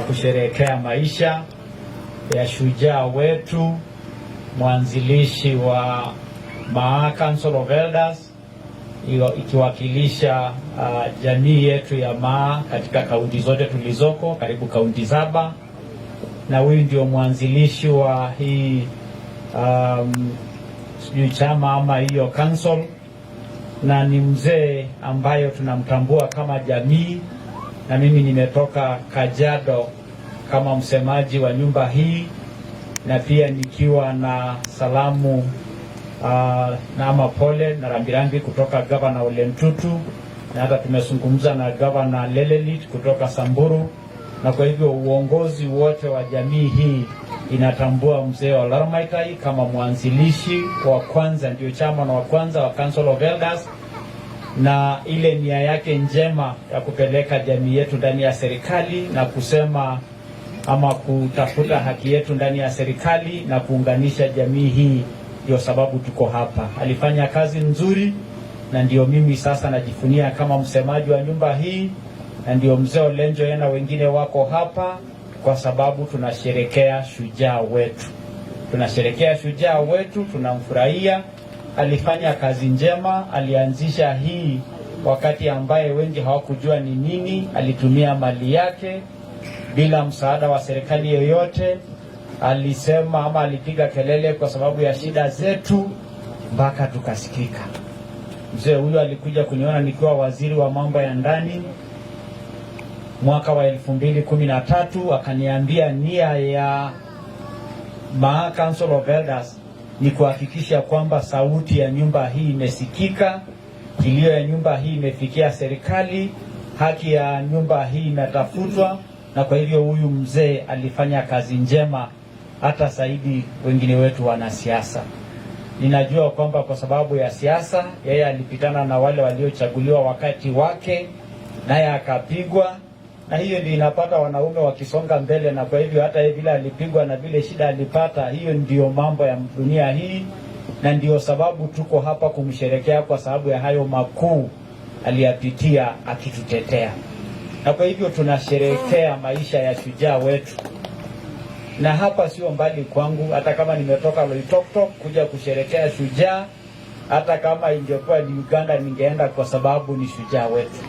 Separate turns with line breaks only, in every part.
kusherehekea maisha ya shujaa wetu, mwanzilishi wa Maa Council of Elders, ikiwakilisha jamii yetu ya Maa katika kaunti zote tulizoko, karibu kaunti 7, na huyu ndio mwanzilishi wa hii sijui chama ama hiyo council, na ni mzee ambayo tunamtambua kama jamii, na mimi nimetoka Kajiado kama msemaji wa nyumba hii, na pia nikiwa na salamu na ama pole na rambirambi kutoka Gavana Ole Ntutu, na hata tumezungumza na Gavana Lelelit kutoka Samburu, na kwa hivyo uongozi wote wa jamii hii inatambua mzee wa Lormaitai kama mwanzilishi wa kwanza, ndio chairman wa kwanza wa Council of Elders, na ile nia yake njema ya kupeleka jamii yetu ndani ya serikali na kusema ama kutafuta haki yetu ndani ya serikali na kuunganisha jamii hii, ndio sababu tuko hapa. Alifanya kazi nzuri, na ndio mimi sasa najivunia kama msemaji wa nyumba hii, na ndio mzee Olenjo na wengine wako hapa kwa sababu tunasherekea shujaa wetu, tunasherekea shujaa wetu, tunamfurahia. Alifanya kazi njema, alianzisha hii wakati ambaye wengi hawakujua ni nini. Alitumia mali yake bila msaada wa serikali yoyote. Alisema ama alipiga kelele kwa sababu ya shida zetu mpaka tukasikika. Mzee huyu alikuja kuniona nikiwa waziri wa mambo ya ndani mwaka wa 2013, akaniambia nia ya Maa Council of Elders ni kuhakikisha kwamba sauti ya nyumba hii imesikika, kilio ya nyumba hii imefikia serikali, haki ya nyumba hii inatafutwa, na kwa hivyo huyu mzee alifanya kazi njema hata zaidi wengine wetu wanasiasa. Ninajua kwamba kwa sababu ya siasa yeye alipitana na wale waliochaguliwa wakati wake, naye akapigwa, na hiyo ndio inapata wanaume wakisonga mbele, na kwa hivyo hata yeye vile alipigwa na vile shida alipata, hiyo ndio mambo ya dunia hii, na ndio sababu tuko hapa kumsherekea kwa sababu ya hayo makuu aliyapitia akitutetea, na kwa hivyo tunasherehekea maisha ya shujaa wetu na hapa sio mbali kwangu, hata kama nimetoka Loitoktok kuja kusherekea shujaa, hata kama ingekuwa ni Uganda ningeenda kwa sababu ni shujaa wetu.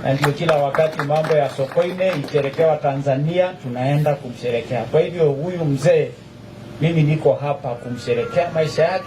Na ndio kila wakati mambo ya Sokoine ikisherekewa Tanzania tunaenda kumsherekea. Kwa hivyo huyu mzee, mimi niko hapa kumsherekea maisha yake.